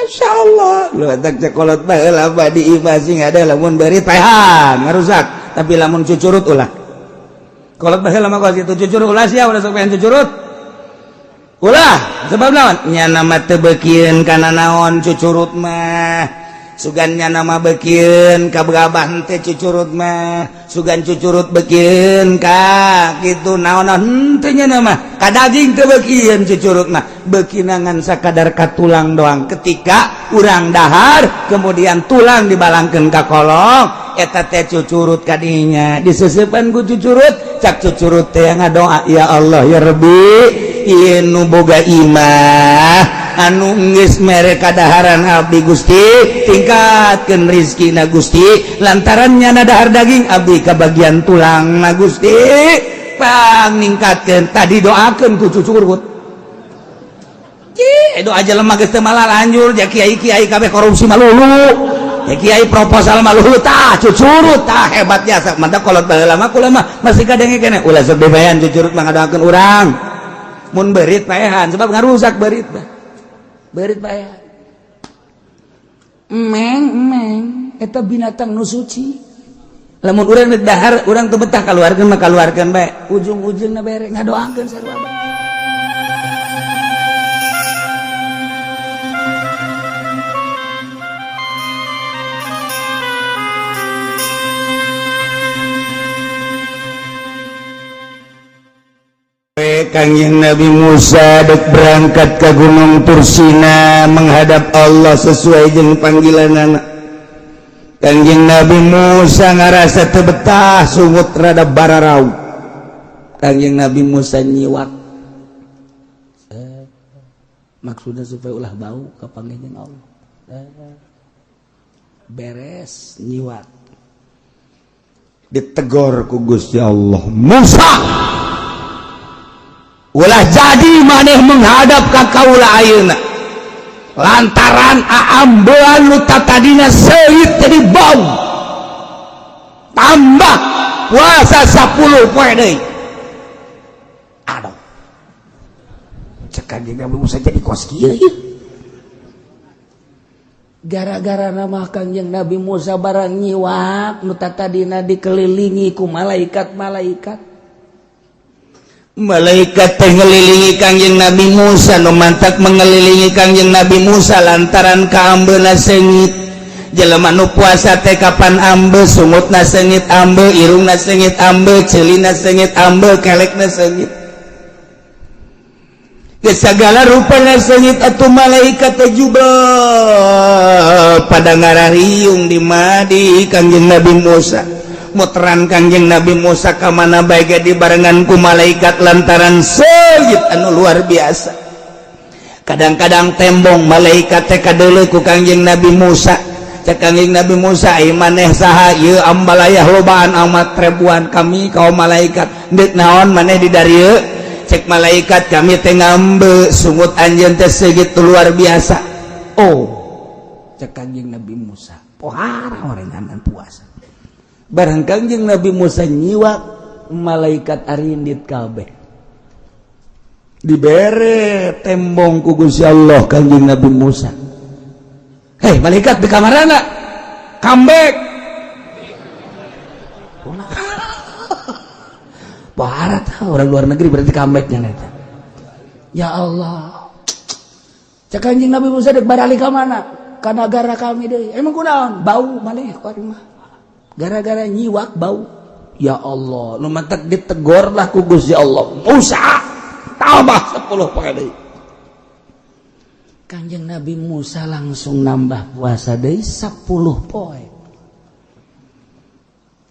Masya Allah, lu tak cekolot baheula mah di imah sing ada. Lamun beurit paehan ngarusak, tapi lamun cucurut ulah. Kolot baheula mah kos itu, cucurut ulah sia, ulah sok pengen cucurut ulah. Sebab naon? Nya nama teu beukieun kana naon cucurut mah. Sugan nya nama beukieun ka gabah teh cucurut mah, sugan cucurut beukieun ka kitu naon henteu nya nama ka daging teu beukieun cucurut mah, beukina ngan sakadar ka tulang doang. Ketika urang dahar kemudian tulang dibalangkeun ka kolong, eta teh cucurut kadinya diseseupan ku cucurut. Cak cucurut teh ngadoa, "Ya Allah, ya Rabbi, ieu nu boga imah anu geus mere kadaharan abdi, Gusti, tingkatkeun rizkina Gusti. Lantaran nyana dahar daging, abdi kabagian tulang na Gusti, pang ningkatkeun." Tadi doakeun ku cucurut. Cih, doa jelema geus teu malah lanjur ja. Kiai-kiai kabeh korupsi malulu ya, kiai proposal malulu. Tah cucurut tah hebat jasa mantap. Kolot baheula mah kula mah masih kadenge keneh, ulah sok bebayan cucurut mah ngadoakeun urang. Mun beurit paehan, sebab ngarusak beurit mah. Beurit paehan. Emeng, emeng eta binatang nu suci. Lamun urang rek dahar, urang teu betah, kaluarkeun mah kaluarkeun bae, ujung-ujungna bere ngadoakeun sarua bae. Kangjeng Nabi Musa dek berangkat ke Gunung Tursina menghadap Allah sesuai jeung panggilan anak. Kangjeng Nabi Musa ngarasa teu betah, sungut rada bararau. Kangjeng Nabi Musa nyiwak, maksudnya supaya ulah bau ka panggih Allah. Beres nyiwak, ditegor ku Gusti Allah, "Musa, ulah jadi maneh menghadap ka kaula ayeuna lantaran aambean nu tadina seungit jadi bau. Tambah puasa 10 poe deui." Aduh, cek Kanjeng Nabi Musa, jadi kos kieu gara-gara nama Kangjeng Nabi Musa barang nyiwak. Nu tadina dikelilingi ku malaikat-malaikat, malaikat teh ngelilingi Kangjeng Nabi Musa. Nu mantak mengelilingi Kangjeng Nabi Musa lantaran kaambeuna seungit. Jelema nu puasa teh kapan ambe, sungutna seungit ambe, irungna seungit ambe, ceulina seungit ambe, kelekna seungit, geus sagala rupana seungit. Atuh malaikat teh jubel pada ngarariung di madi Kangjeng Nabi Musa. Muteran Kangjeng Nabi Musa ka mana bae ge dibarengan ku malaikat lantaran seungit anu luar biasa. Kadang-kadang tembong malaikat teh kadeuleu ku Kangjeng Nabi Musa. Cek Kangjeng Nabi Musa, "Ai maneh saha ieu ambalayah lobaan amat ribuan?" "Kami kaum malaikat." "Deuk naon maneh di darieu?" Cek malaikat, "Kami teh ngambe sungut anjeun teh segitu luar biasa." "Oh," cek Kangjeng Nabi Musa, "pohara orengan puasa." Barang Kangjeng Nabi Musa nyiwak, malaikat arindit kabeh. Dibere tembong ku Gusti Allah Kangjeng Nabi Musa. "Hei malaikat, di kamarana comeback." Parah orang luar negeri berarti comebacknya neta. Ya Allah, cek Kanjeng Nabi Musa, "Dek barali ka mana?" "Ka nagara kami deui." "Emang kunaon?" "Bau maneh mah gara-gara nyiwak bau." Ya Allah, nu mantak ditegor lah ku Gusti Allah, "Musa, tambah 10 poe deui." Kanjeng Nabi Musa langsung nambah puasa deui 10 poe.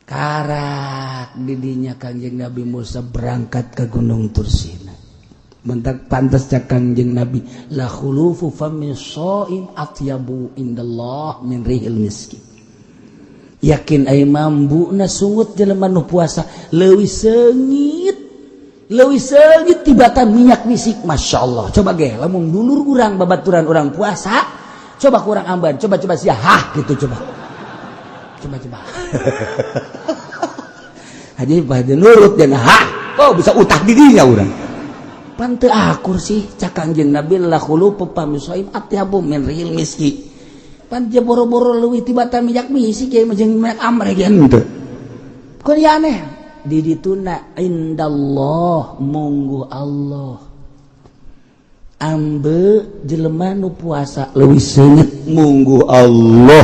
Karak didinya Kanjeng Nabi Musa berangkat ke Gunung Tursina. Mentak pantas cak Kanjeng Nabi, la khulufu fami shaim atyabu indallah min rihil miski. Yakin ai mambuna sungut jelema nu puasa leuwih seungit, leuwih seungit tibatan minyak misik. Masya Allah, coba ge lamun dulur urang, babaturan urang puasa, coba kurang amban, coba coba sia hah gitu, coba coba coba aja pada nurut dan hah, oh bisa utah didinya urang. Pan teu akur sih cak Kangjeng Nabi la khulufu fami shaim atyabu min rihil miski. Pan je boro-boro leuwih tibatan minyak misik ye jeung minyak amre ge henteu. Kun ya aneh di dituna indallah munggu Allah. Ambe jelema nu puasa leuwih seungit munggu Allah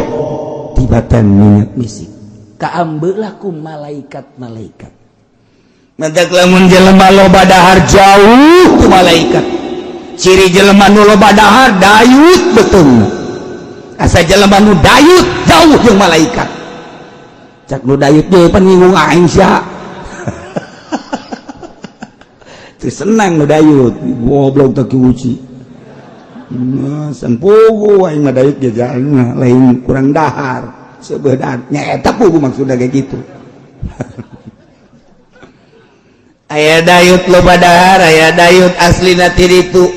tibatan minyak misik. Kaambe lah ku malaikat-malaikat. Mentak lamun jelema loba dahar jauh ku malaikat. Ciri jelema nu loba dahar dayut betul. Asa jelema nu dayut jauh jeung malaikat. Cak nu dayut ge pan ngingung aing sia. Teu senang nu dayut, goblok teh kiuci. Nah, san pugu aing mah dayut ge lain kurang dahar. Seubeuh dahar nya eta pugu maksudna kayak gitu. Aya dayut loba dahar, aya dayut aslina ti ditu.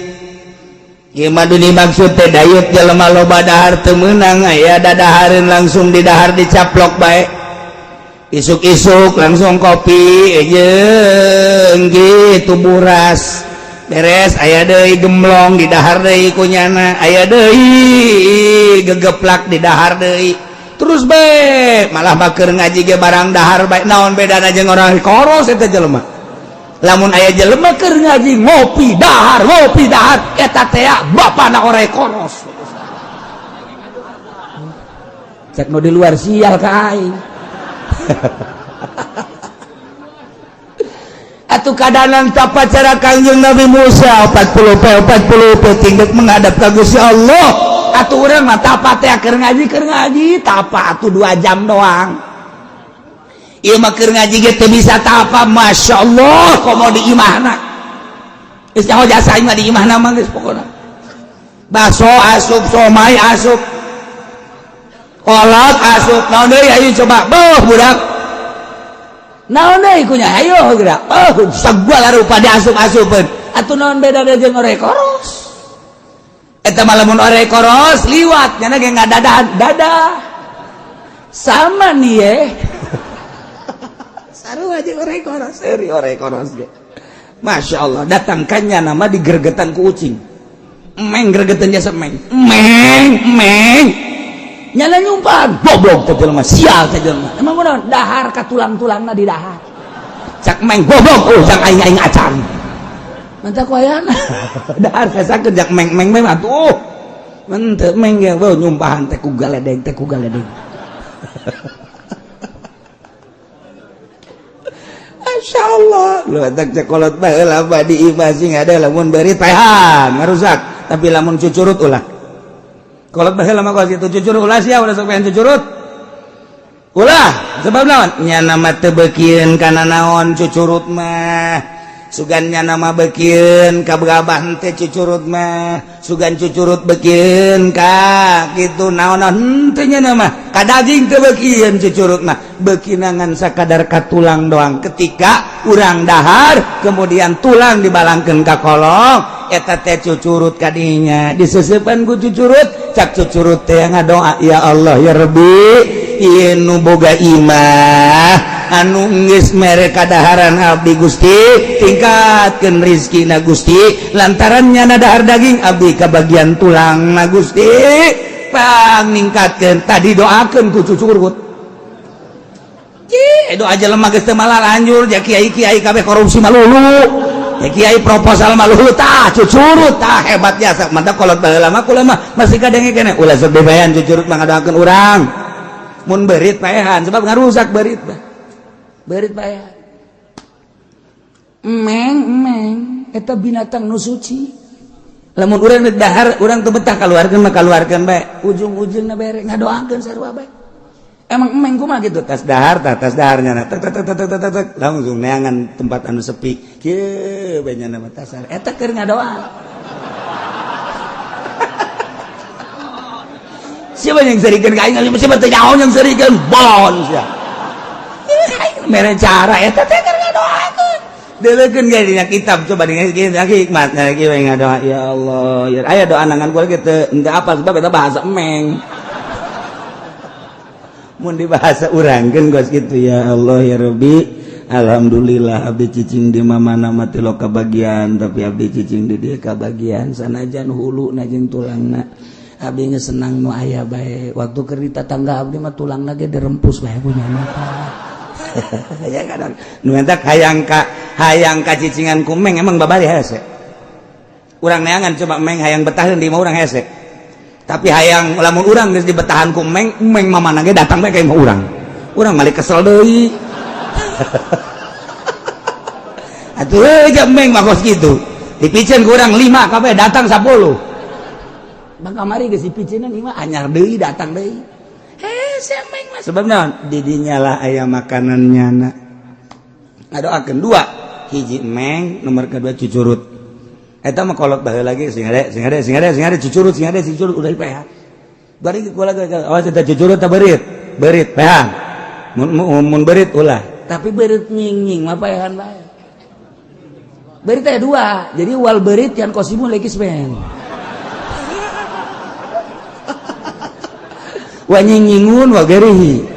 Ieu mah dimaksud teh dayut jelema loba dahar teu meunang, aya dadahareun langsung di dahar dicaplok bae. Isuk-isuk langsung kopi jeung gitu buras. Beres aya deui gemlong di dahar deui kunyana, aya deui gegeplak di dahar deui. Terus bae malah baker ngaji ge barang dahar bae, naon bedana jeung orang koros eta jelema. Lamun aya jelema keur ngaji ngopi dahar eta teh bapana orai koros. Cek nu di luar sial ka aing. Atuh kadanan tapa cara Kangjeng Nabi Musa 40 40 tinggal menghadap ka Gusti Allah. Atuh urang mah tapa teh keur ngaji tapa atuh 2 jam doang. Ieu mah keur ngaji ge teu bisa tapa, Masya Allah komo di imahna. Geus nyaho jasa aing mah di imahna mah geus pokona. Baso asup, somai asup, kolot asup, naon deui ayo coba, beuh budak. Naon deui kunya ayo geura. Beuh sagala rupa diasup-asupeun. Atuh naon bedana jeung ore koros? Eta mah lamun ore koros liwat nya ge ngadadahan dadah. Sama nih ye. Sarua jeung ore koros, seuri ore koros ge. Masya Allah, datangkannya nama digergetan ku ucing. Meng gergetan jasa meng. Meng, meng. Nyala nyumpan, goblok teh jelema, sial teh jelema. Emang kunaon? Dahar ka tulang-tulangna di dahar. Cak meng goblok, oh jang aing-aing acan. Mantap ku ayana. Dahar kasakeun jak meng-meng meng atuh. Menteu meng ge beuh nyumpahan teh ku galedeng teh ku galedeng. Masya Allah, lu tak cekolot baheula mah di imah sing ada lamun beurit paehan ngarusak, tapi lamun cucurut ulah. Kolot baheula mah kos kitu cucurut ulah sia ulah sok pengen cucurut. Ulah, sebab naon? Nya nama teu beukieun kana naon cucurut mah. Sugan nya nama beukieun ka gabah teh cucurut mah, sugan cucurut beukieun ka kitu naon-naon henteu nya nama. Ka daging teu beukieun cucurut mah, beukinangan sakadar ka tulang doang. Ketika urang dahar kemudian tulang dibalangkeun ka kolong, eta teh cucurut kadinya diseseupan ku cucurut, cak cucurut teh ngadoa ya Allah ya Rabbi, ieu nu boga imah anu geus mere kadaharan abdi Gusti, tingkatkeun rizkina Gusti, lantaran nyana dahar daging abdi kabagian tulang na Gusti, pang ningkatkeun. Tadi doakeun ku cucurut. Cih, doa jelema geus teu malah lanjur, ja kiai-kiai kabeh korupsi malulu. Ya kiai proposal malulu tah cucurut tah hebat jasa. Mantap kolot baheula mah kula mah masih kadenge keneh ulah sok bebayan cucurut mah ngadoakeun urang. Mun beurit paehan sebab ngarusak beurit mah. Beurit paehan. Meng meng eta binatang nu suci. Lamun urang rek dahar urang teu betah kaluarkeun mah kaluarkeun bae. Ujung-ujungna bere ngadoakeun sarua bae. Emang emeng kumaha gitu tas dahar tah tas daharnya na tek tek tek tek tek tek langsung neangan tempat anu sepi kieu bae nya mah tas eta keur ngadoa. Siapa yang serikeun ka aing siapa teh nyaho yang serikeun bon sia. Mere cara eta teh keur ngadoakeun. Deulekeun ge dina kitab coba dina hikmat kieu we ngadoa ya Allah ya aya doa nangan kula ge teu henteu apa sebab eta bahasa emeng. Mun dibahasa urangkeun gos gitu ya Allah ya Rabbi Alhamdulillah abdi cicing di mana mati lo kabagian tapi abdi cicing di dia kabagian sanajan hulu na jeung tulangna abdi geus senang nu aya bae waktu keur di tatangga abdi mah tulangna ge dirempus bae ku nyana. Ya kadang nu eta hayang ka cicingan ku meng emang babari hese. Urang neangan coba meng hayang betaheun di imah urang hese. Tapi hayang lamun urang geus dibetahan ku meng, meng mamana ge datang bae ka imah urang. Urang malik kesel deui. Atuh aja meng mah kos kitu. Dipiceun ku urang 5 kabeh datang 10. Bang kamari geus dipiceunan imah anyar deui datang deui. Hese meng mah sebab naon? Di dinya lah aya makanan nyana. Ngadoakeun dua, hiji meng, nomor kedua cucurut. Eta mah kolot baheula lagi sing hade sing hade sing hade sing hade cucurut sing hade cucurut udah dipehan. Bari kula awas eta cucurut ta beurit. Beurit pehan. Mun beurit ulah. Tapi beurit nying-nying mah paehan bae. Beurit teh dua. Jadi wal beurit yang kosimu lekis ben. Wa nying-nyingun wa gerihi.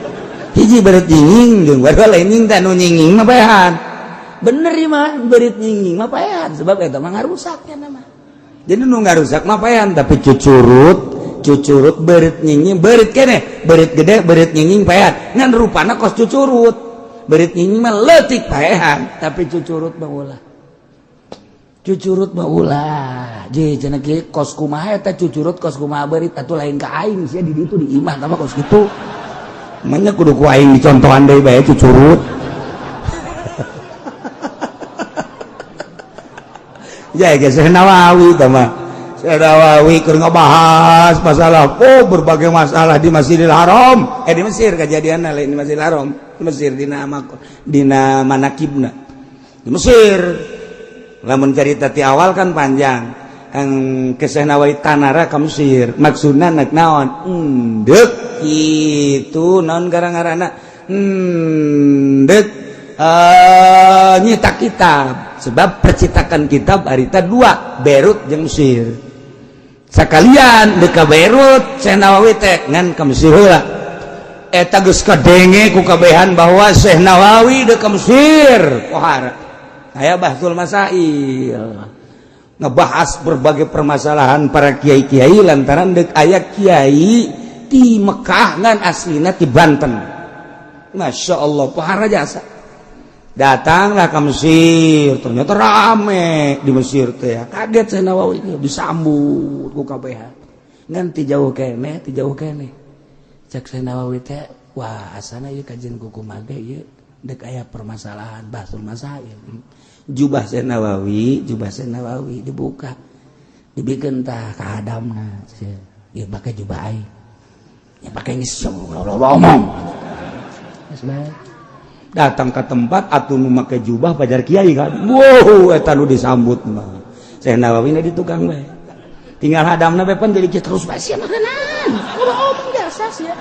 Hiji beurit nying jeung baru lain nying teh nu nying-nying mah paehan. Bener ieu mah beurit nying-nying mah paehan sebab eta mah ngarusak nya mah. Jadi nu ngarusak mah paehan tapi cucurut beurit nying-nying beurit keneh beurit gede beurit nying-nying paehan ngan rupana kos cucurut. Beurit nying-nying mah leutik paehan tapi cucurut mah ulah. Cucurut mah ulah. Je cenah kieu kos kumaha eta cucurut kos kumaha beurit atuh lain ka aing sia di ditu di imah tah mah kos kitu. Manya kudu ku aing dicontohan deui bae cucurut. Ya geus Syekh Nawawi tah mah. Syekh Nawawi keur ngabahas masalah oh berbagai masalah di Masjidil Haram. Di Mesir kejadianna lain di Masjidil Haram, di Mesir dina dina manakibna. Di Mesir lamun carita ti awal kan panjang. Ang ke Syekh Nawawi tanara ka Mesir, maksudna nek naon? Endek kitu naon gara-garana? Endek nyetak kitab. Sebab percetakan kitab harita dua, Beirut jeung Mesir. Sakalian deuk ka Beirut Syekh Nawawi teh ngan ka Mesir heula. Eta geus kadenge ku kabehan bahwa Syekh Nawawi deuk ka Mesir. Pohara. Aya Bahsul Masail. Ngebahas berbagai permasalahan para kiai-kiai lantaran deuk aya kiai di Mekah ngan aslina di Banten. Masya Allah, pohara jasa. Datanglah ke Mesir, ternyata rame di Mesir teh. Kaget Syekh Nawawi disambut ku kabehan. Ngan ti jauh keneh, ti jauh keneh. Cek Syekh Nawawi teh, wah asana ieu kajian kukumaha ge ieu deuk aya permasalahan Bahsul Masail. Jubah Syekh Nawawi dibuka. Dibikeun tah ka hadamna. Ieu make jubah aing. Ya pake geus ngomong. Geus bae. Datang ke tempat atuh nu make jubah pajar kiai kan. Wow, eta nu disambut mah. Syekh Nawawi na di tukang bae. Tinggal hadamna bae pan jadi terus bae sia makanan. Ngomong jasa sia.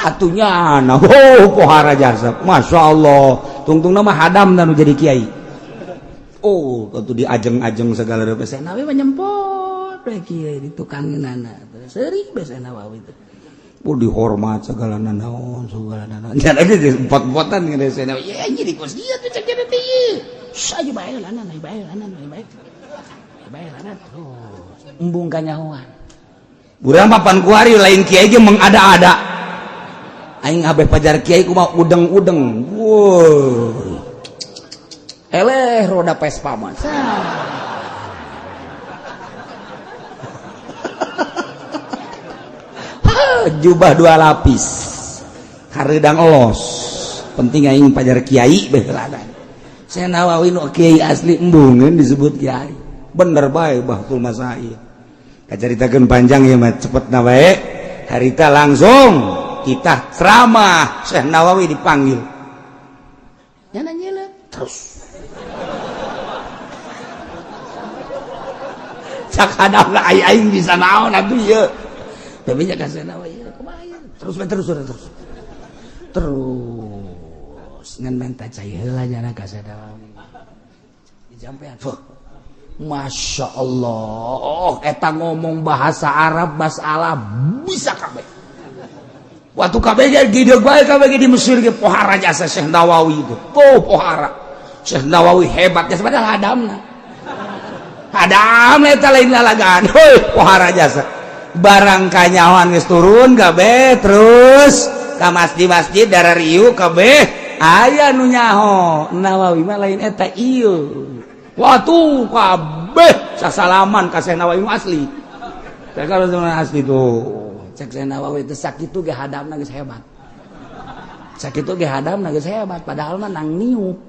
Atunya nah, oh pohara jasa. Masya Allah. Tungtungna mah hadamna nu jadi kiai. Oh, atuh diajeng-ajeng segala rupa. Syekh Nawawi mah nyempot bae kiai di tukangeunana. Seuri bae Syekh Nawawi teh. Oh, dihormat segala nanaon segala nanaon. Jangan lagi empat-empatan ngene Syekh Nawawi. Ya jadi kos ieu teh cek teh ieu. Saja bae lanan, bae lanan, bae. Bae lanan terus. Embung kanyahoan. Urang papan kuari lain kiai ge mengada-ada. Aing abeh pajar kiai kumaha udeng-udeng. Wow. Eleh roda Vespa mah. Jubah dua lapis. Kareudang elos. Penting aing pajar kiai beh ladan. Syekh Nawawi nu kiai asli embungeun disebut kiai. Bener bae Bahsul Masail. Kacaritakeun panjang ieu mah cepetna bae. Harita langsung kita ceramah Syekh Nawawi dipanggil. Nyana nyelep terus. Cak hadapna aing bisa naon atuh ieu. Tapi nya ka Syekh Nawawi kumaha ieu? Terus terus terus. Terus ngan menta cai heula nyana ka Syekh Nawawi. Dijampean. Masya Allah, eta ngomong bahasa Arab masalah bisa kabeh. Waktu KBG gede bae KBG di Mesir ge pohara jasa Syekh Nawawi itu. Oh, pohara. Syekh Nawawi hebat jasa padahal hadamna. Hadamna eta lain lalagaan. Heuh, pohara jasa. Barang kanyahoan geus turun kabeh terus ka masjid-masjid darah riu kabeh aya nu nyaho Nawawi mah lain eta ieu. Waktu kabeh sasalaman ka Syekh Nawawi asli. Teh kalau asli tuh. Cek Syekh Nawawi itu sakitu ge hadamna geus hebat. Sakitu ge hadamna geus hebat padahal mah nang niup.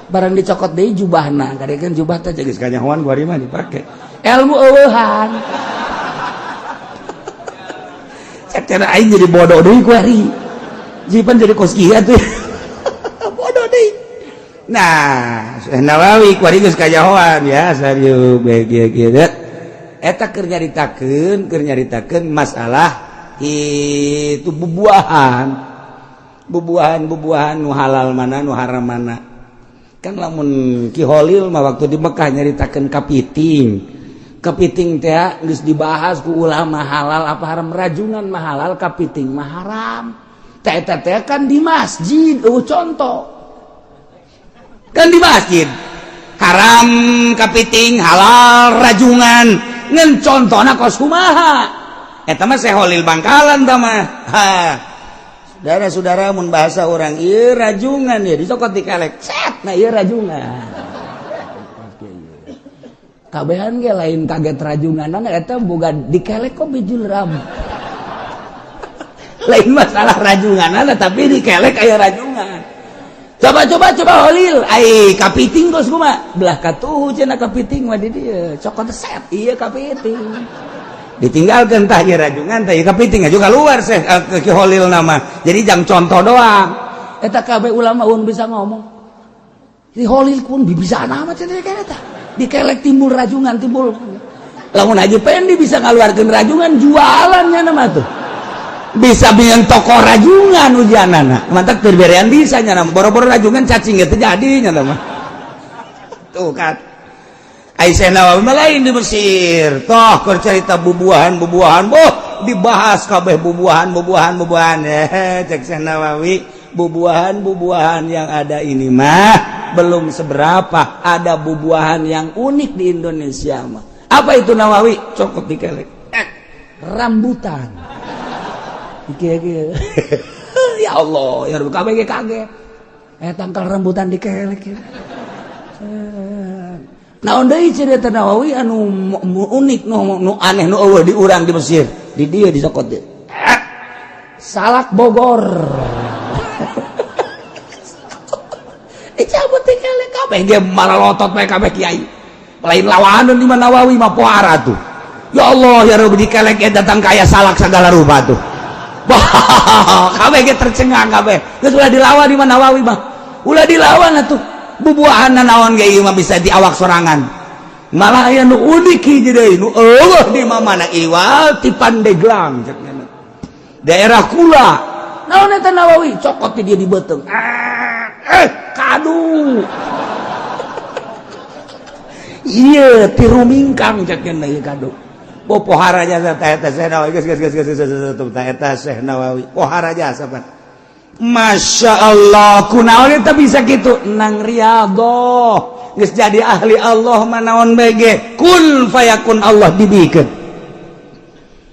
Barang dicokot deui jubahna, kadekeun jubah teh geus kanyahoan ku mah dipake. Ilmu eueuhan. Cek teh aing jadi bodoh deui ku ari. Jipan jadi kos kieu atuh. Bodoh deui. Nah, Syekh Nawawi ku ari geus kanyahoan ya serius bae kieu kieu. Eta keur nyaritakeun masalah itu bubuahan. Bubuahan-bubuahan nu halal mana nu haram mana. Kan lamun Ki Holil mah waktu di Mekah nyaritakeun kapiting. Kepiting teh geus dibahas ku ulama halal apa haram, rajungan mah halal, kapiting mah haram. Teh eta teh kan di masjid, contoh. Kan di masjid. Haram kapiting, halal rajungan. Ngan contohna kos kumaha? Eta mah Syekh Holil Bangkalan tah mah. Ha. Saudara-saudara mun bahasa orang ieu rajungan ya dicokot dikelek. Set, nah ieu rajungan. Kabehan ge lain kaget rajunganan eta boga dikelek kok bijul ram. Lain masalah rajunganan tapi dikelek aya rajungan. Coba coba coba Holil, ai kapiting kos kumaha? Belah katuhu cenah kapiting mah di dieu. Cokot set, iya kapiting. Ditinggalkan tah ieu rajungan tah ieu kapiting juga keluar seh ke Holil nama. Jadi jangan contoh doang. Eta kabeh ulama un bisa ngomong. Di Holil pun bisa nama cenah eta. Dikelek timbul rajungan timbul. Lamun Haji Pendi bisa ngaluarkeun rajungan jualannya nama tuh. Bisa bikin toko rajungan ujianana. Mantap terberean bisa nya nama. Boro-boro rajungan cacing itu jadi nya nama. Tuh kan. Aisyah Nawawi mah lain di Mesir. Toh keur cerita bubuahan-bubuahan, boh dibahas kabeh bubuahan-bubuahan bubuahan. Cek Syekh Nawawi, bubuahan-bubuahan yang ada ini mah belum seberapa, ada bubuahan yang unik di Indonesia mah. Apa itu Nawawi? Cokot dikelek. Rambutan. Kieu ya Allah, ya Rabbi kabeh ge kaget. Tangkal rambutan dikelek. Naon deui cerita Nawawi anu unik nu aneh nu eueuh di urang di Mesir. Di dieu dicokot deui. Salak Bogor. Dicabut dikelek kabeh ge maralotot bae kabeh kiai. Lain lawanan di Nawawi mah pohara tuh. Ya Allah ya Rabbi dikelek datang kaya salak segala rupa tuh. Kabeh ge tercengang kabeh. Geus ulah dilawan di Nawawi mah. Ulah dilawan atuh. Bubuahan naon ge ieu mah bisa diawak sorangan. Malah aya nu unik hiji deui nu eueuh di mana iwal ti Pandeglang cek daerah Kula. Naon eta Nawawi cokot di dia di beuteung. Kadu. Ieu ti Rumingkang cek ieu kadu. Oh, pohara jasa ta eta Syekh Nawawi geus geus geus geus geus ta eta Syekh Nawawi pohara jasa pan. Masya Allah kunaon eta bisa kitu nang riyadhah geus jadi ahli Allah mah naon bae ge kun fayakun Allah dibikeun.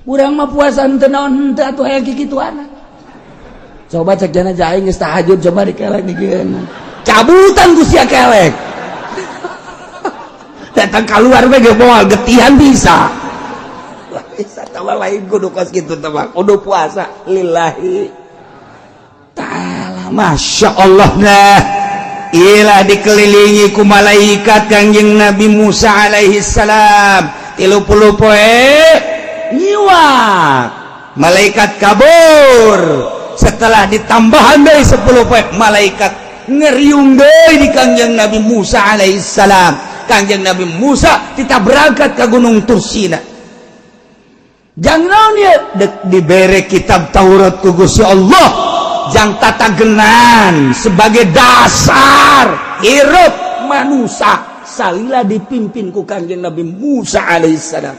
Urang mah puasa henteu naon henteu atuh aya kikituana. Coba cek jana aing geus tahajud coba dikelek dikieun. Cabutan ku sia kelek. Datang keluar bae ge moal getihan bisa. Bisa tawa lain kudu kos kitu teh mah kudu puasa lillahi ta'ala. Masya Allah nah ilah dikelilingi ku malaikat Kangjeng Nabi Musa alaihi salam 30 poe nyiwak malaikat kabur. Setelah ditambahan deui 10 poe malaikat ngeriung deui di Kangjeng Nabi Musa alaihi salam. Kangjeng Nabi Musa kita berangkat ke Gunung Tursina. Jangan naon ieu dek dibere kitab Taurat ku Gusti Allah jang tatagenan sebagai dasar hirup manusia salila dipimpin ku Kangjeng Nabi Musa alaihissalam.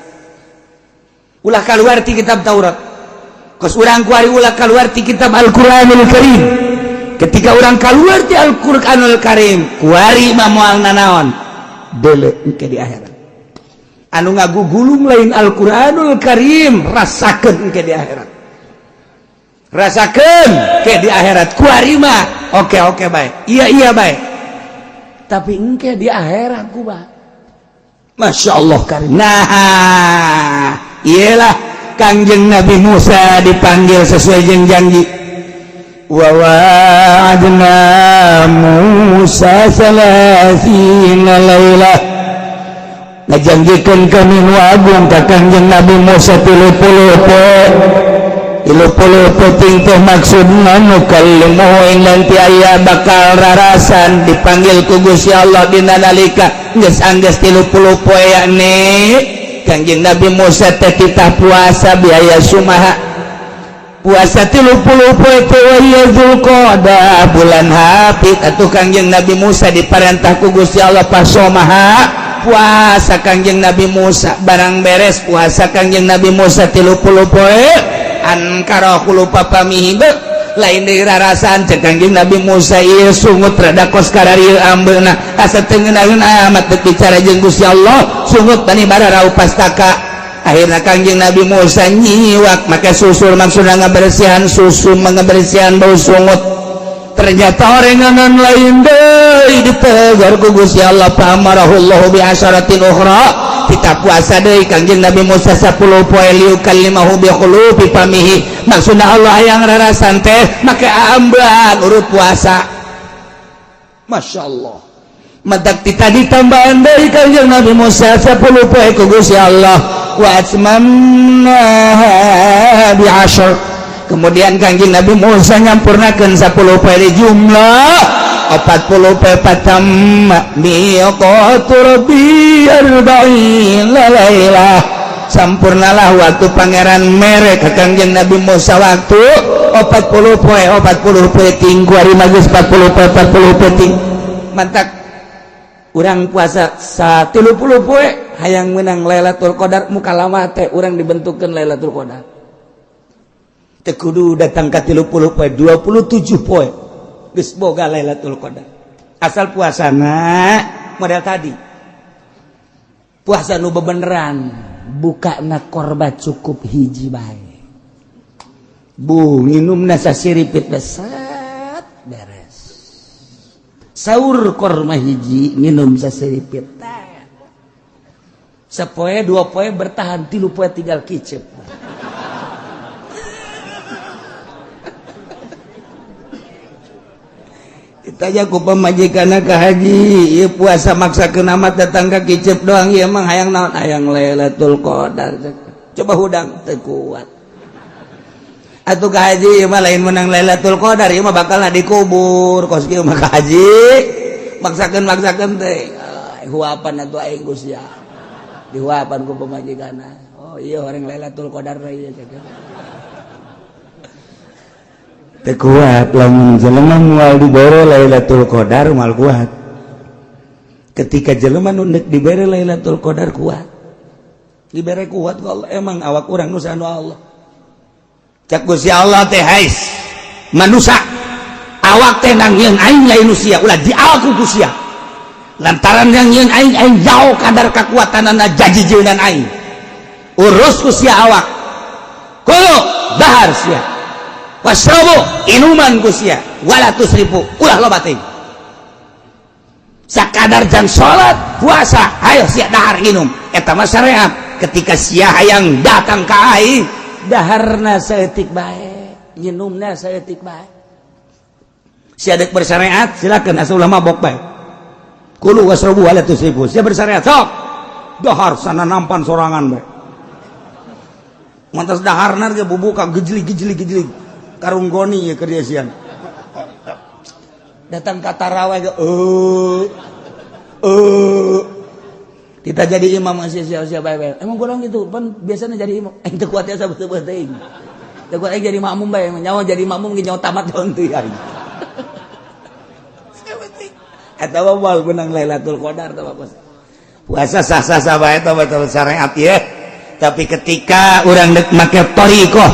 Ulah keluar ti kitab Taurat. Kos urang kuari ulah keluar ti kitab Al-Qur'anul Karim. Ketika urang keluar ti Al-Qur'anul Karim, kuari mah moal nanaon deuleu engke di akhirat. Anu ngagugulung lain Al-Qur'anul Karim, rasakeun engke di akhirat. Rasakeun ke di akhirat kuari mah oke oke baik. Iya iya baik. Tapi engke di akhirat kumaha? Masya Allah karim. Nah, iyalah Kangjeng Nabi Musa dipanggil sesuai jeung janji. Wa wa'adna Musa 30 lailah. Ngajanjikeun kami nu agung ka Kangjeng Nabi Musa 30 poe. 30 peuting teh maksudna nukallimu ing nanti aya bakal rarasan dipanggil ku Gusti Allah dina nalika geus anggeus 30 poe, yakni Kangjeng Nabi Musa teh titah puasa biaya sumaha puasa 30 poe teh wa Zulqa'dah, bulan hapit. Atuh Kangjeng Nabi Musa diparentah ku Gusti Allah pasomaha puasa. Kangjeng Nabi Musa barang beres puasa Kangjeng Nabi Musa 30 poe, ankara khulufa famihi, lain deui rarasan. Cek Kangjeng Nabi Musa, ieu sungut rada kos kararieu ambeuna, asa teu ngeunaheun amat deuk bicara jeung Gusti Allah, sungut bani bararau pastaka. Akhirna Kangjeng Nabi Musa nyiwak make susur, maksudna ngabersihan susu, ngabersihan bau sungut. Ternyata orenganan lain deui, ditegur ku Gusti Allah, fa amarahullahu bi asyaratin ukhra. Kita puasa deui Kangjeng Nabi Musa 10 poe liyukallimahu bi khulufi famihi, maksudna Allah hayang rarasan teh make ambean urut puasa. Masya Allah, matak ti tadi tambahan deui Kangjeng Nabi Musa 10 poe ku Gusti Allah, wa atmamnaha bi asyr. Kemudian Kangjeng Nabi Musa nyampurnakeun 10 poe di jumlah 40 poe, fatamma miqatu rabbi arba'ina lailah. Sampurnalah waktu pangeran mere ka Kangjeng Nabi Musa waktu 40 poe, 40 peuting. Kuari mah geus 40 poe, 40 peuting. Mantak urang puasa 30 poe hayang menang Lailatul Qadar, muka lama teh urang dibentukkeun Lailatul Qadar teu kudu datang ka 30 poe, 27 poe geus boga Lailatul Qadar, asal puasana model tadi, puasa nu bebeneran, buka na korba cukup hiji bae, bu nginumna sasiripit beset beres, sahur korma hiji, minum sasiripit. Sapoe dua poe bertahan, 3 poe tinggal kicep. Ditanya ku pamajikanna ka haji, ieu puasa maksakeun amat datang ka kicep doang, ieu emang hayang naon? Hayang Lailatul Qadar. Coba hudang teu kuat. Atuh ka haji ieu mah lain menang Lailatul Qadar, ieu mah bakal dikubur. Kos kieu mah ka haji maksakeun teh. Huapan atuh aing Gusti. Dihuapan ku pamajikanna. Oh iya, orang Lailatul Qadar ieu cek. Teu kuat lamun jelema moal dibere Lailatul Qadar, moal kuat. Ketika jelema nu deuk dibere Lailatul Qadar kuat. Dibere kuat ku Allah, emang awak urang nu anu Allah. Cek Gusti Allah teh, hais manusia, awak teh nangieun aing lain nu sia, ulah di awak ku sia. Lantaran yang nyieun aing, aing jauh kadar kekuatanana jajijeunan aing. Urus ku sia awak. Kulu, dahar sia. Wasrobu, inuman ku sia. Wala tusrifu, ulah loba teuing. Sakadar jam salat, puasa, ayo sia dahar minum. Eta mah syariat. Ketika sia hayang datang ka aing, daharna saeutik bae, nginumna saeutik bae. Sia dek bersyariat, silakan, asal ulah mabok bae. Kulu wasrobu wala tusrifu. Sia bersyariat, sok. Dahar sana nampan sorangan bae. Mantas daharna ge bubuka gejlig gejlig gejlig. Karung goni ya kerja siang. Datang ka taraweh ge kita jadi imam masih siap-siap bae bae. Emang kurang gitu, pan biasanya jadi imam. Teu kuat ya sabeut teuing. Teu kuat jadi makmum bae, nyawa jadi makmum ge nyawa tamat daun teu aing. Eta mah moal menang Lailatul Qadar tah bos. Puasa sah-sah bae tah betul syariat ya. Tapi ketika urang dek make thariqah,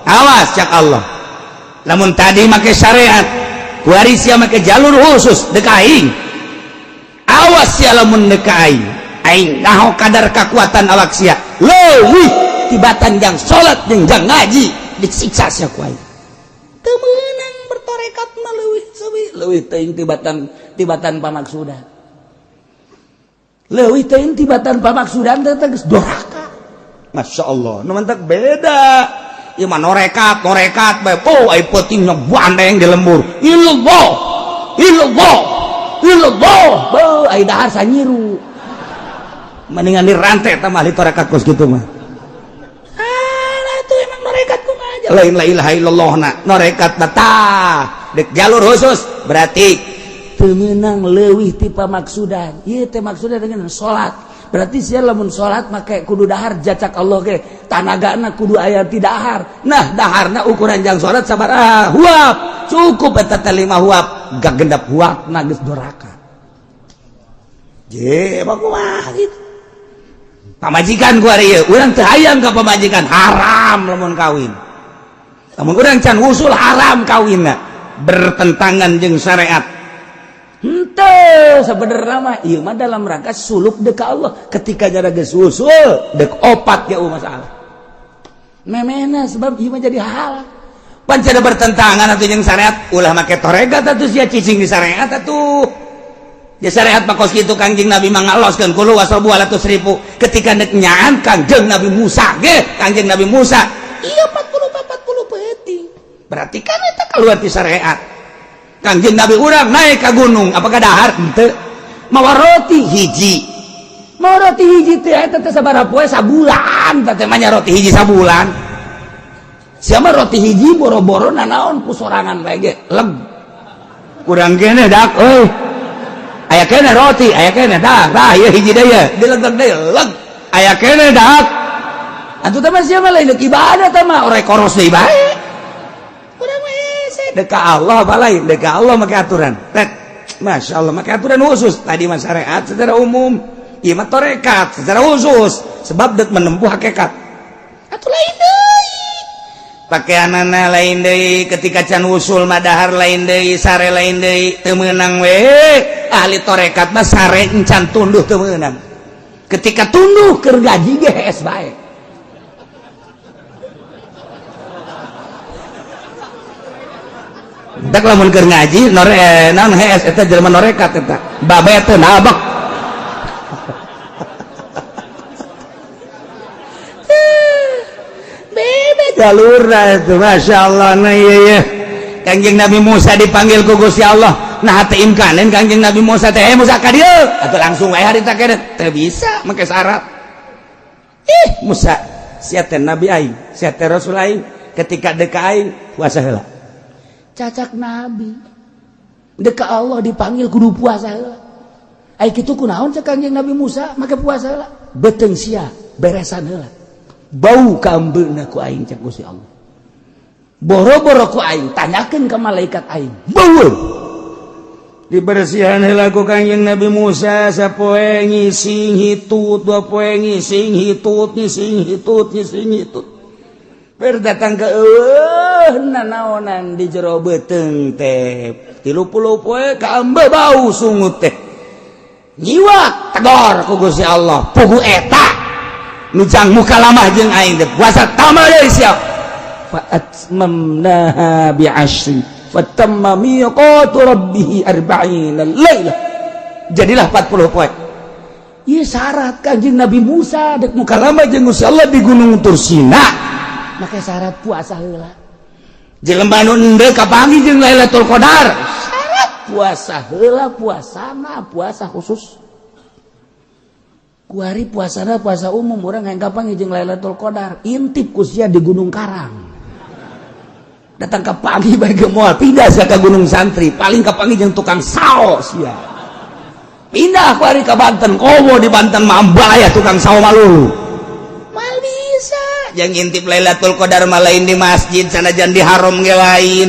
Awas cak Allah, lamun tadi make syariat, kuari sia make jalur khusus dek aing. Awas sia lamun dek aing, aing naho kadar kekuatan awak sia leuwih tibatan jang salat jeung jang ngaji, disiksa sia ku aing. Teu meunang bertorekat mah leuwih leuwih leuwih teuing tibatan tibatan pamaksudan, leuwih teuing tibatan pamaksudan teh geus doraka. Masya Allah, nu mantak beda. Ieu mah norekat, norekat bae. Oh, ai peutingna bandeng di lembur. Illallah. Illallah. Illallah. Beuh, ai dahar sanyiru. Mendingan dirantai eta mah ahli torekat kos kitu mah. Ah, itu emang norekat kumaha aja. Lain la ilaha illallah na, norekat na tah. Dek jalur khusus berarti teu meunang leuwih ti pamaksudan. Ieu teh maksudan dengan salat. Berarti sia lamun salat make kudu dahar jacak Allah ge tanagana kudu aya ti dahar. Nah, daharna ukuran jang salat sabaraha huap, cukup eta teh 5 huap, gak gendap huap na geus doraka. Je, kumaha gitu. Pamajikan ku ari ieu, urang teu hayang ka pamajikan, haram lamun kawin. Lamun urang can wusul haram kawinna, bertentangan jeung syariat. Henteu sebenarnya mah ieu mah dalam rangka suluk dek ka Allah. Ketika jara geus wusul dek opat ge masalah. Memena sebab ieu mah jadi halal. Pan cenah bertentangan atuh jeung syariat, ulah make torekat atuh sia cicing di syariat atuh. Ya syariat mah kos kitu, Kangjeng Nabi mah ngaloskeun kulu wasrobu wala tusrifu. Ketika nek nyaan Kangjeng Nabi Musa ge, Kangjeng Nabi Musa iya 40 40 peuting. Berarti kan eta keluar ti syariat. Kangjeng Nabi urang naik ke gunung, apakah dahar? Henteu. Mawa roti hiji. Mawa roti hiji teh eta teh sabaraha poe, sabulan teh mah nya roti hiji sabulan. Siapa roti hiji boro-boro nanaon ku sorangan bae ge leg. Kurang kene dak euy. Aya kene roti, aya kene dak, tah ieu hiji deui ye, dilegeg deui leg. Aya kene dak. Atuh teh mah siapa lain dek ibadah teh mah orek koros deui bae. Urang mah hese dek ka Allah apa lain, dek ka Allah make aturan. Tek, Masya Allah, make aturan khusus. Tadi mah syariat secara umum, ieu mah torekat secara khusus sebab dek menempuh hakikat. Atuh lain deui. Pakaianana lain deui, ketika can wusul mah dahar lain deui, sare lain deui, teu meunang we. Ahli torekat mah sare encan tunduh teu meunang. Ketika tunduh keur gaji ge hees bae. Tak lamun keur ngaji nore naon hees eta jelema norekat eta. Babe teh nabak. Beda jalurna itu, Masya Allah. Nah iya iya. Kangjeng Nabi Musa dipanggil ku Gusti Allah. Nah teu imkanen Kangjeng Nabi Musa teh, Musa ka dieu. Atuh langsung wae harita keneh. Teu bisa make syarat. Ih Musa, sia teh nabi aing, sia teh rasul aing, ketika dek ka aing puasa heula. Cacak nabi dek ka Allah dipanggil kudu puasa heula. Ai kitu kunaon cek Kangjeng Nabi Musa make puasa heula? Beuteung sia beresan heula. Bau kaambeuna ku aing cek Gusti Allah. Boro-boro ku aing tanyakeun ka malaikat aing. Bau. Dibersihan heula ku Kangjeng Nabi Musa sapoe ngising hitut, dua poe ngising hitut, ngising hitut, ngising hitut. Berdatang ke eueuh nanaonan di jero beuteung teh 30 poe kaambe bau sungut teh. Nyiwak tegor ku Gusti Allah, pugu eta nu jang mukalamah jeung aing teh puasa tambah deui siap. Fa atmamnaha bi asyrin fatamma miqatu rabbih arba'ina lailah. Jadilah 40 poe. Ieu syarat Kangjeng Nabi Musa dek mukalamah jeung Gusti Allah di Gunung Tursina. Make syarat puasa heula. Jelema nu endeu kapanggih jeung Lailatul Qadar. Syarat puasa heula, puasana puasa khusus. Kuari puasana puasa umum, urang hayang kapanggih jeung Lailatul Qadar, intip ku sia di Gunung Karang. Datang ka pagi bae ge moal pindah sia ka Gunung Santri, paling kapanggih jeung tukang sao sia. Pindah kuari ka Banten, komo di Banten mah ambalaya tukang sao malulu. Mal bisa yang ngintip Lailatul Qadar mah lain di masjid sanajan di haram ge lain.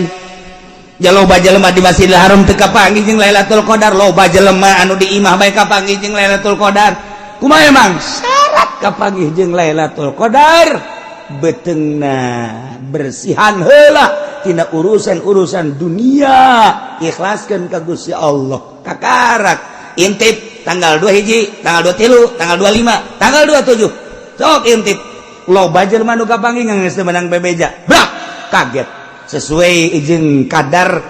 Ja loba jelema di Masjidil Haram teu kapanggih jeung Lailatul Qadar, loba jelema anu di imah bae kapanggih jeung Lailatul Qadar. Kumaha emang syarat kapanggih jeung Lailatul Qadar? Beuteungna bersihan heula tina urusan-urusan dunia, ikhlaskeun ka Gusti Allah. Kakarak intip tanggal 2 hiji, tanggal 23, tanggal 25, tanggal 27, sok intip, loba jelema nu kapanggih geus teu meunang bebeja, brak kaget. Sesuai izin kadar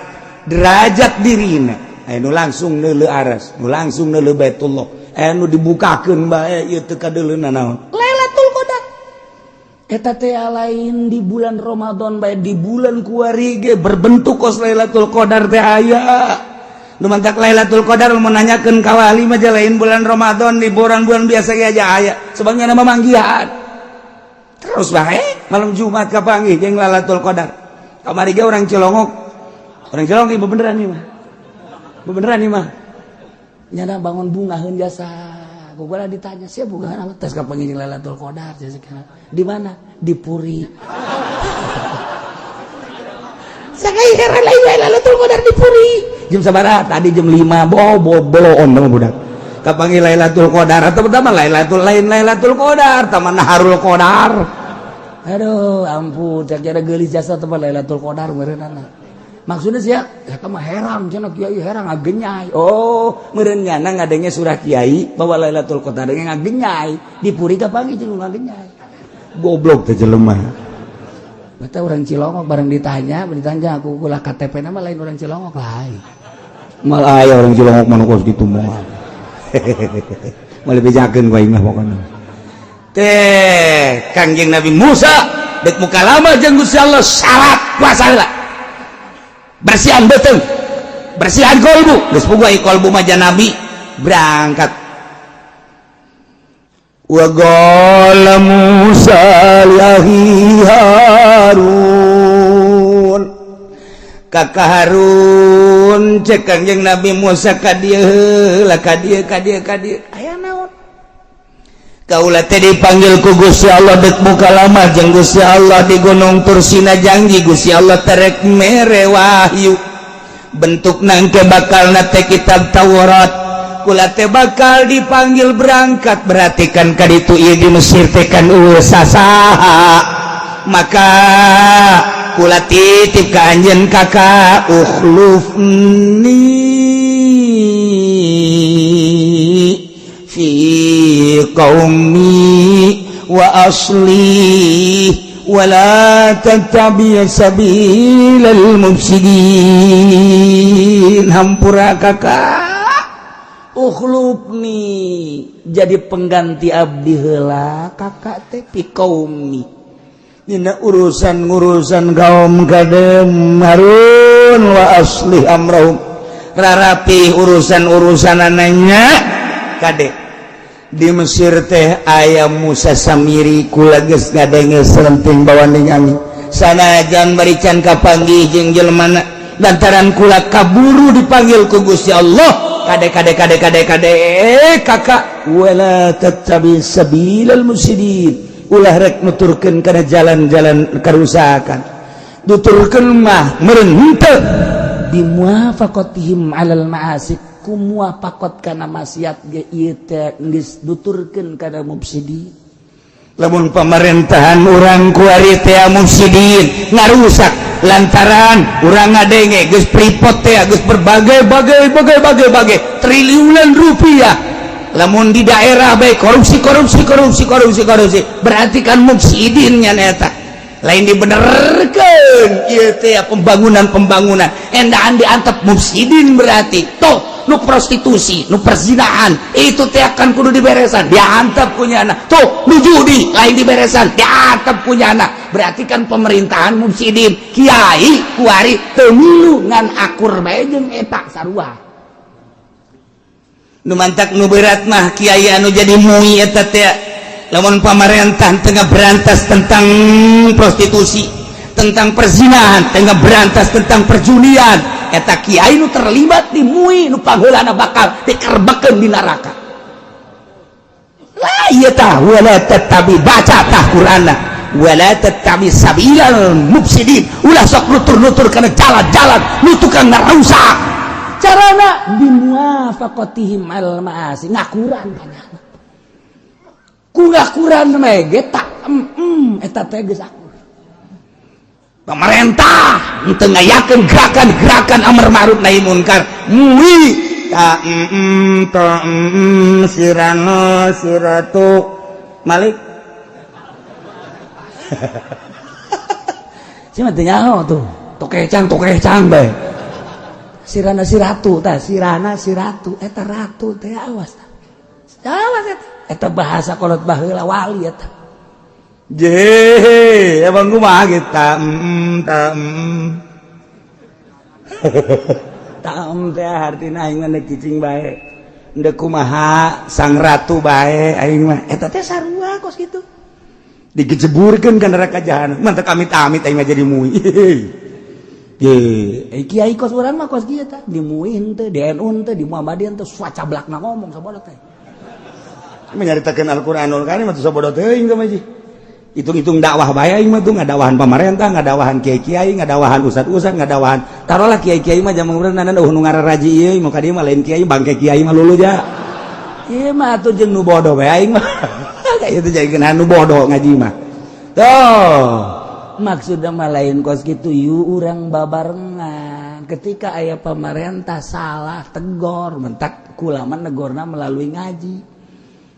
derajat dirina, aya nu langsung neuleu aras, nu langsung neuleu Baitullah, aya nu dibukakeun bae ieu teu kadeuleuna naon. Lailatul Qadar eta teh lain di bulan Ramadan bae, di bulan kuari ge berbentuk kos Lailatul Qadar teh aya. Nu mantak Lailatul Qadar mun nanyakeun ka wali mah lain bulan Ramadan, di bulan-bulan biasa ge aja aya, sebabnya nama manggihan terus bae. Malam Jumat kapanggih jeung Lailatul Qadar kamari ge orang Cilongok, orang Cilongok ieu beneran nih mah, beneran nih mah, nyana bangun bungaheun jasa. Gua ditanya, "Siapa bunga amat tes kapanggih jeung Lailatul Qadar?" Di mana? Di Puri. Saya heran, lain Lailatul Qadar di Puri. Jam sabaraha tadi? Jam 5. Bo bo boloon sama budak. Kapanggih Lailatul Qadar atau pertama Lailatul, lain Lailatul Qadar, taman Naharul Qadar. Aduh, ampun, cak jada geulis jasa teman Lailatul Qadar meureunana. Maksudnya sih ya, eta mah heran cenah kiai, heran ngagenyai. Oh, meureun nyana ngadenge surah kiai bahwa Lailatul Qadar ngagenyai. Di Puri kapanggih jeung ngagenyai. Goblok teh jelema. Bata orang Cilongok bareng ditanya, ditanya aku kula KTP nama lain orang Cilongok lain. Malah aya orang Cilongok mana kos gitu moal. Moal bejakeun ku aing mah pokona. Teh Kangjeng Nabi Musa dek mukalama jeung Gusti Allah, syarat puasa heula. Bersihan beuteung. Bersihan kolbu. Geus puguh ai kolbu mah nabi berangkat. Wa qala Musa li akhi Harun, kakak Harun, cek Kangjeng Nabi Musa, ka dieu heula, ka dieu, ka dieu, ka dieu, aya naon? Kaula teh dipanggil ku Gusti Allah, dek mukalama jeung Gusti Allah di Gunung Tursina. Janji Gusti Allah terek mere wahyu, bentuk nangke bakal teh kitab Taurat. Kula teh bakal dipanggil berangkat, berarti kan kaditu ieu di Mesir teh kan eueuh sasaha. Maka kula titip ka anjeun kakak, ukhlufni fi qaumi wa asli wala tattabi sabilal mufsidin. Hampura kakak, ukhlufni, jadi pengganti abdi heula kakak teh, fi qaumi, dina urusan-urusan kaum kadem Harun, wa aslih amrahum, rarapi urusan-urusan ananya. Kade, di Mesir teh aya Musa Samiri. Kula geus ngadenge selenting bawaning angin, sanajan bari can kapanggih jeung jelema, lantaran kula kaburu dipanggil ku Gusti Allah. Kade, kade, kade, kade, kade kakak, wala tattabi sabilal mufsidin, ulah rek nuturkeun kana jalan-jalan kerusakan. Nuturkeun mah meureun henteu bimuwafaqatihim alal ma'asi, ku muwafaqat kana maksiat ge ieu teh geus nuturkeun kana mufsidin. Lamun pemerintahan urang kuari teh mufsidin, ngarusak, lantaran urang ngadenge geus Freeport teh geus berbagai bagai bagai bagai bagai triliunan rupiah. Lamun di daerah baik korupsi, korupsi, korupsi, korupsi, korupsi, berarti kan mufsidin nya eta. Lain dibenerkeun ieu teh pembangunan pembangunan endaan diantep mufsidin. Berarti toh nu prostitusi, nu perzinaan itu teh akan kudu diberesan, diantep punya anak. Tuh nu judi lain diberesan, diantep punya anak. Berarti kan pemerintahan mufsidin. Kiai kuari teu milu ngan akur bae jeung eta sarua. Nu mantak nu berat mah kiai anu jadi MUI eta teh. Lamun pamarentah tengah berantas tentang prostitusi, tentang perzinahan, tengah berantas tentang perjudian, eta kiai nu terlibat di MUI nu pangheulana bakal dikerbekkeun di neraka lah. Ieu tah wala tattabi, baca tah Qur'anna, wala tattabi sabilal mufsidin, ulah sok nutur-nutur kana jalan-jalan nu tukang ngarusak. Carana bimuwafaqatihim al ma'asi, ngakuran kanyana. Kura-kuran mege tak eta teh geus akur. Pemerintah henteu ngayakeun gerakan-gerakan amar ma'ruf nahi munkar, MUI ta ta sirano siratu Malik. Sia mah teu nyaho tuh. Tokecang tokecang bae. Sirana siratu tah, sirana siratu eta ratu teh, awas tah. Awas eta. Eta bahasa kolot baheula, wali eta. Je, emang kumaha gitu ta ta ta teh artina aing mah cicing bae. Ndek kumaha sang ratu bae aing mah. Eta teh sarua kos kitu. Digejeburkeun ka neraka jahanam. Mantep amit-amit aing mah jadi MUI. Ye, kiai kos urang mah kos kieu tah, di MUI henteu, di NU henteu, di Muhammadiyah henteu, sacablakna ngomong sabodo teh. Menyaritakeun Al-Qur'anul Karim mah sabodo teuing teh mah. Hitung-hitung dakwah bae aing mah tuh, ngadakwahan pamarentah, ngadakwahan kiai-kiai, ngadakwahan ustad-ustad, ngadakwahan. Taruhlah kiai-kiai mah zaman urang nana nu ngararaji ieu, mau ka dieu mah lain kiai, bangke kiai mah lulu ja. Ieu mah atuh jeung nu bodoh bae aing mah. Kayak itu jadi nu bodoh ngaji mah. Tuh, maksudnya mah lain kos gitu, yuk urang babarengan. Ketika aya pemerintah salah, tegor, mentak kulama negorna melalui ngaji.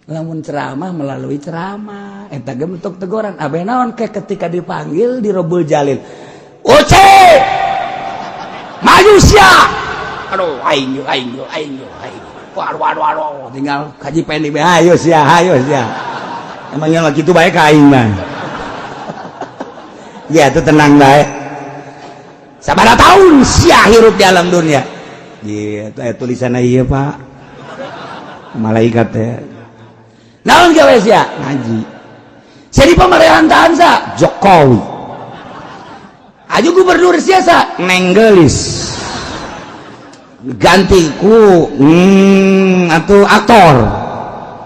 Lamun ceramah melalui ceramah, eta ge bentuk teguran. Abe naon ke ketika dipanggil di Robul Jalil. Oce! Maju sia! Aduh, aing yo, aing yo, aing yo, aing. Waduh, waduh, waduh, tinggal kaji pendi be, ayo sia, ayo sia. Emangnya mah kitu bae ka aing mah. Ya itu tenang bae. Sabaraha tahun sia hirup di alam dunia? Gitu, tulisanna ieu, Pak. Malaikat teh. Naon gawe sia? Ngaji. Jadi pemerintahan sa Jokowi. Aju gubernur sia sa Nenggelis. Ganti ku atau aktor.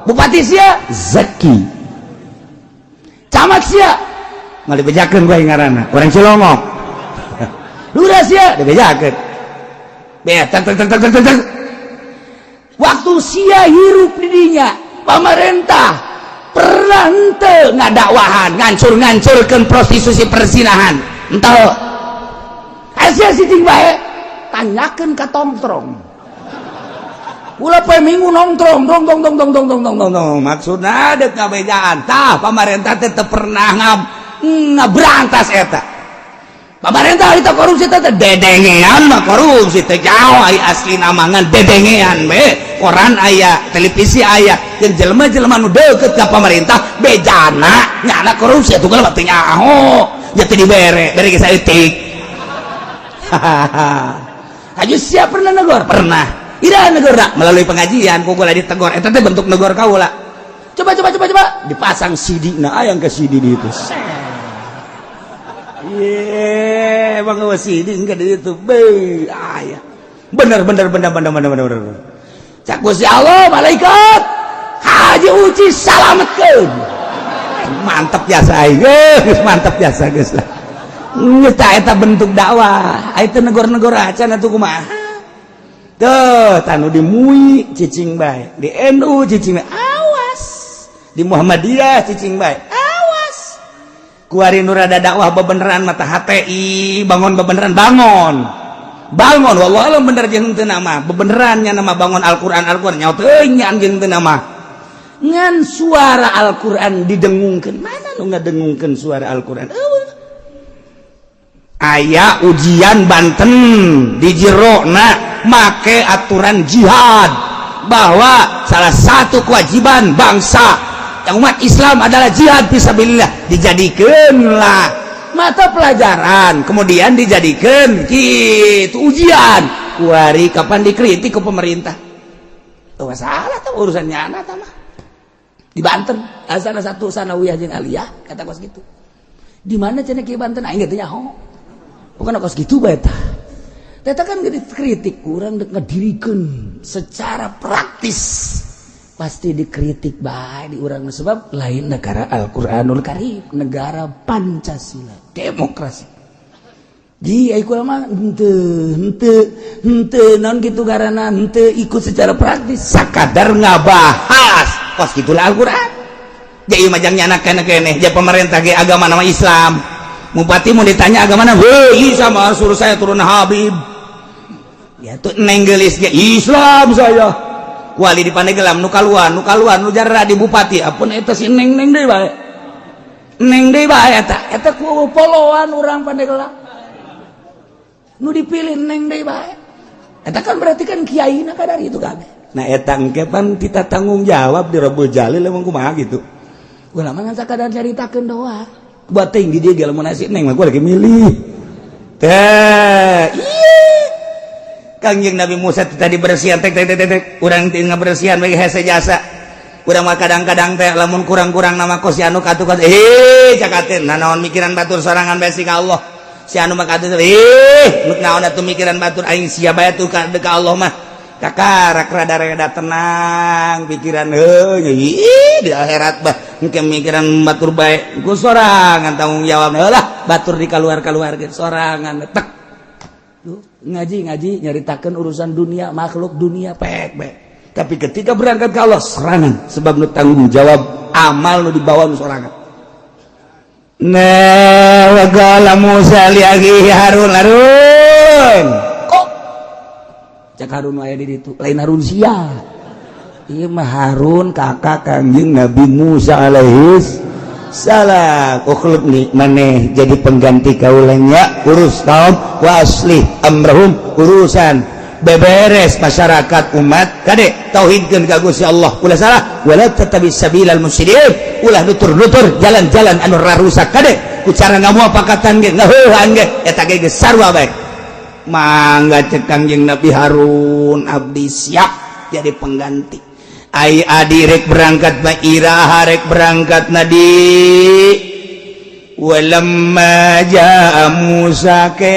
Bupati sia Zaki. Camat sia nggak dibejakeun gua ngaranna. Orang Cilongok. Lurah sia dibejakeun. Be tak tak tak tak tak tak. Waktu sia hirup di dinya, pemerintah pernah henteu ngadakwahan ngancur-ngancurkeun prostitusi, perzinahan? Henteu. Sia cicing bae, tanyakeun ka tongtrong. Ulah poe Minggu nongtrong dong dong dong dong dong dong dong dong dong. Maksudna dek ngabejaan tah, pamarentah teh teu pernah ngaberantas eta. Pamarentah itu korupsi teh dedengean mah, korupsi teh jauh ai asli namangan dedengean be. Koran aya, televisi aya, jeung jelema-jelema nu deukeut ka pamarentah bejana nyana korupsi atuh mah teu nyaho nya, teu dibere bere ge saeutik. Haji siap pernah negor? Pernah. Ira negor melalui pengajian ku kula ditegor. Eta teh bentuk negor kaula. Coba, coba, coba, coba dipasang CD. Nah, ayang ke CD di itu. Ye, emang CD enggak di itu. Be, aya. Bener bener bener bener bener bener bener. Cak Gusti Allah, malaikat Haji Uci salametkeun. Mantep jasa aing. Geus mantep jasa geus lah. Geus eta bentuk dakwah. Itu negor-negor acan atuh kumaha? Tuh, tanu di MUI cicing bae, di NU cicing bae. Awas. Di Muhammadiyah cicing bae. Awas. Kuari nu rada dakwah bebeneran mata HTI, bangun bebeneran, bangun. Bangun wallahu alam bener jeung teu nama. Bebeneran nya nama bangun Al-Qur'an, Al-Qur'an nyaho teuing nya jeung teu nama. Ngan suara Al-Qur'an didengungkeun. Mana nu ngadengungkeun suara Al-Qur'an? Eueuh. Aya ujian Banten di jerona make aturan jihad, bahwa salah satu kewajiban bangsa yang umat Islam adalah jihad fisabilillah, dijadikanlah mata pelajaran, kemudian dijadikan gitu ujian. Kuari kapan dikritik ke pemerintah? Oh, salah tuh urusannya anak mah. Di Banten asal satu sanawiyah jeung aliyah kata kos gitu. Di mana cenah kieu Banten, aing teh nyaho. Bukan kos gitu bae tah. Teta kan dikritik, kurang ngedirikeun secara praktis. Pasti dikritik bae di urang, sebab lain negara Al-Qur'anul Karim, negara Pancasila, demokrasi. Ji, ai kula mah henteu henteu henteu naon kitu garana henteu ikut secara praktis, sakadar ngabahas. Kos gitulah Al-Qur'an. Jadi majang nyanak kene kene ja pemerintah ge agama nama Islam. Bupati mau ditanya agama mana, "Hei, sama suruh saya turun Habib." Ya tuh, neng gelis ge Islam saya. Wali di Pandeglang nu kaluan, nu kaluan, nu jarra di bupati apun eta si neng, neng deui bae. Neng deui bae eta. Eta ku poloan urang Pandeglang. Nu dipilih neng deui bae. Eta kan berarti kan kiai na kadar itu kabeh. Nah, eta engke pan kita tanggung jawab di Rabbul Jalil, emang kumaha gitu. Ulama ngan sakadar caritakeun doa. Buat tinggi dia ge lamun nasi neng mah gua lagi milih. Teh, iya. Kangjeng Nabi Musa tadi bersihan tek tek tek tek, urang teu ngabersihan bagi hese jasa. Urang mah kadang-kadang teh lamun kurang-kurang nama kos si anu katuh eh cakatin nah naon mikiran batur, sorangan bae ka Allah. Si anu mah katuh eh nu naon atuh mikiran batur, aing siap bae tuh ka Allah mah. Kakarak rada-rada tenang pikiran heuh di akhirat bah engke mikiran batur bae ku sorangan tanggung jawab lah batur di kaluar-kaluar sorangan tek. Duh, ngaji ngaji nyaritakan urusan dunia, makhluk dunia pek pek, tapi ketika berangkat ke Allah serangan, sebab nu tanggung jawab amal nu dibawa nu sorangan. Nah, waqala Musa li akhihi Harun, Harun kok cak Harun aya di ditu, lain Harun sia ieu mah, Harun kakak Kangjeng Nabi Musa alaihi salam. Ukhlufni, maneh jadi pengganti kaulanya, urus kaum, wa aslih amrahum, urusan beberes masyarakat umat. Kade, tauhidkeun ka Gusti Allah, ulah salah, wala tattabi sabilal mufsidin, ulah nutur-nutur jalan-jalan anu rarusak. Kade, ku cara ngamuapakatan ge, ngaheuhan ge, eta ge geus sarua bae. Mangga, cek Kangjeng Nabi Harun, abdi siap jadi pengganti. Ai adi rek berangkat ma, iraha rek berangkat nadi? Walamma jaa Musa ke